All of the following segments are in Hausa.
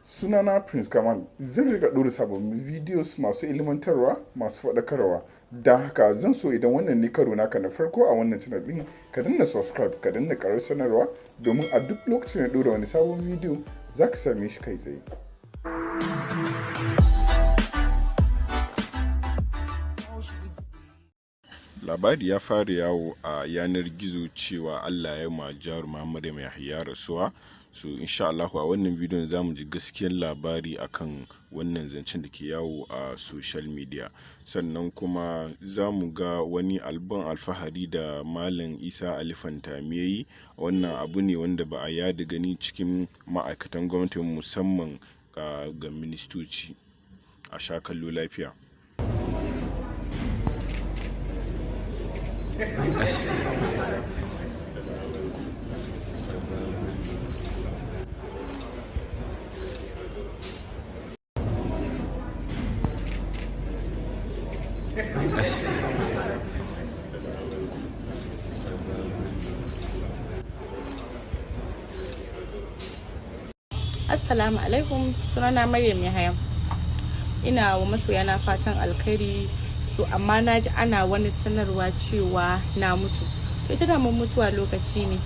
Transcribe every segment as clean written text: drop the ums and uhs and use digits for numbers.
Sunana Prince Kamal, zan rika ɗora sababbin videos masu ilmantarwa, masu faɗakarwa. Don haka zan so idan wannan ne karo naka na farko a wannan channel ɗin, ka danna subscribe, ka danna ƙarar sanarwa domin a duk lokacin da ɗora wani sabon video za ka same shi kai tsaye. Labari ya fara yawo a yanar gizo cewa Allah ya ma jaruma Maryam Yahaya rasuwa. So insha Allah a wannan bidiyon za mu ji gaskiyar labari akan wannan zancen da ke yawo a social media. Sannan kuma za mu ga wani abin alfahari da Malam Isa Ali Fantami ya yi. Wannan abu ne wanda ba a yada gani cikin ma'aikatan gwamnati, musamman ga ministoci. A sha kallo lafiya. Assalamu alaikum, sunana Maryam Yahaya. Ina wa masoyana fatan alkhairi. So amma na ji ana wani sanarwa cewa na mutu. To ita da mun mutuwa lokaci ne.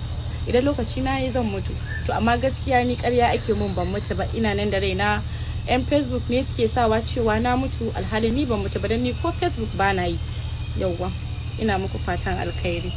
Idan lokaci na yi zan mutu. To amma gaskiya ni ƙarya ake mun, ban mutu ba, ina nan da raina. Yan Facebook ne suke sawa cewa na mutu, alhali ni ban mutu ba, dan ni ko Facebook ba na yi. Yauwa, ina muku fatan alkhairi.